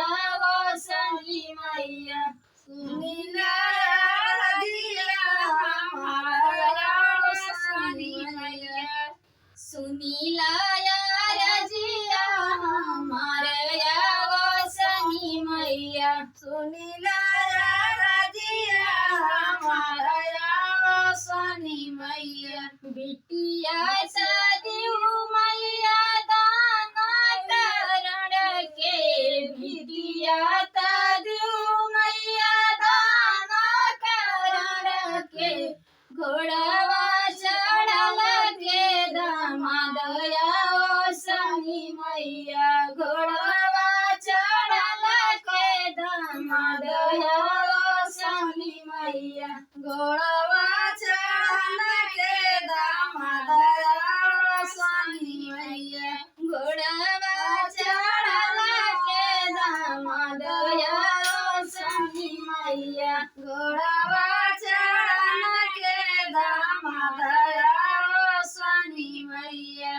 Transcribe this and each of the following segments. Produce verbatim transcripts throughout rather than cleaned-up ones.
आवो सनी मैया, सुनी ला अरजिया हमार आवो सनी मैया। सुनी ला अरजिया हमार आवो सनी मैया। सुनी ला अरजिया हमार आवो सनी मैया। बिटिया त दिउ मैया दान करण के, बिटिया त दिउ मैया दान करण के। घोड़वा चढ़ल के दामाद आवो सनी मैया, घोड़वा चढ़ल के दामाद आवो सनी मैया, घोड़वा चढ़ल के दामाद आवो सनी मैया। घोड़वा चढ़ल के दामाद आवो सनी मैया, घोड़वा चढ़ल के दामाद आवो सनी मैया।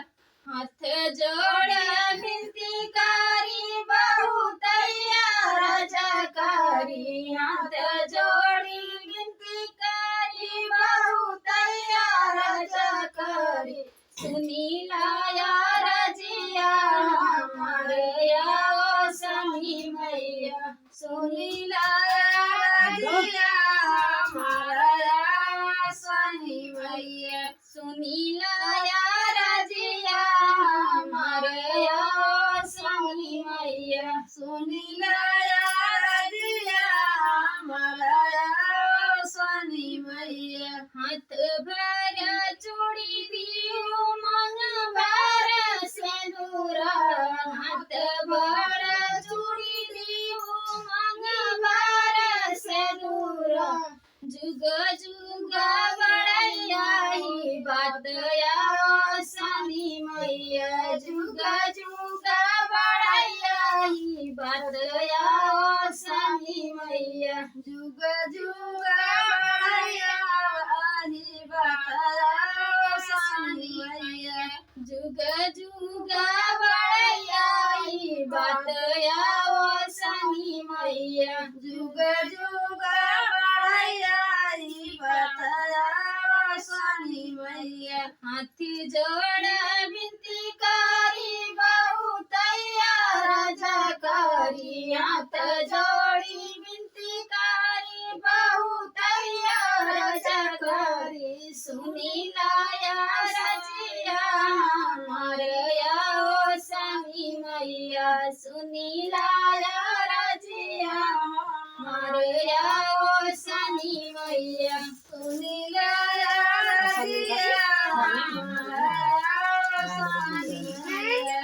हाथ जोड़े बिनती करी बहुत यार जकारी, हाथ जोड़ी बिनती करी बहुत यार जकारी। सुनी ला अरजिया हमार आवो सनी मैया, सुनी ला अरजिया हमार आवो सनी मैया। सुनी ला अरजिया हमार आवो सनी मैया, सुनी ला अरजिया हमार आवो सनी मैया। हाथ भर चूड़ी दिउ, मांग भर सेनुरा, हाथ भर चूड़ी दिउ, मांग भर सेनुरा। जुग जुग बड़ैया ही बात आवो सनी मैया, जुग जुग बड़ैया ही बात आवो सनी मैया। जुग जुग बड़ैया ही बात आवो सनी मैया। जुग जुग बड़ैया ही बात आवो सनी मैया। जुग जुग बड़ैया ही बात आवो सनी मैया। हाथ जोड़ बिनती करी बहुत यार जकारी, हाथ जोड़ी बिनती करी बहुत यार जकारी। सुनी ला अरजिया हमार आवो सनी मैया, सुनी ला अरजिया हमार आवो सनी मैया, सुनी ला अरजिया हमार आवो सनी मैया।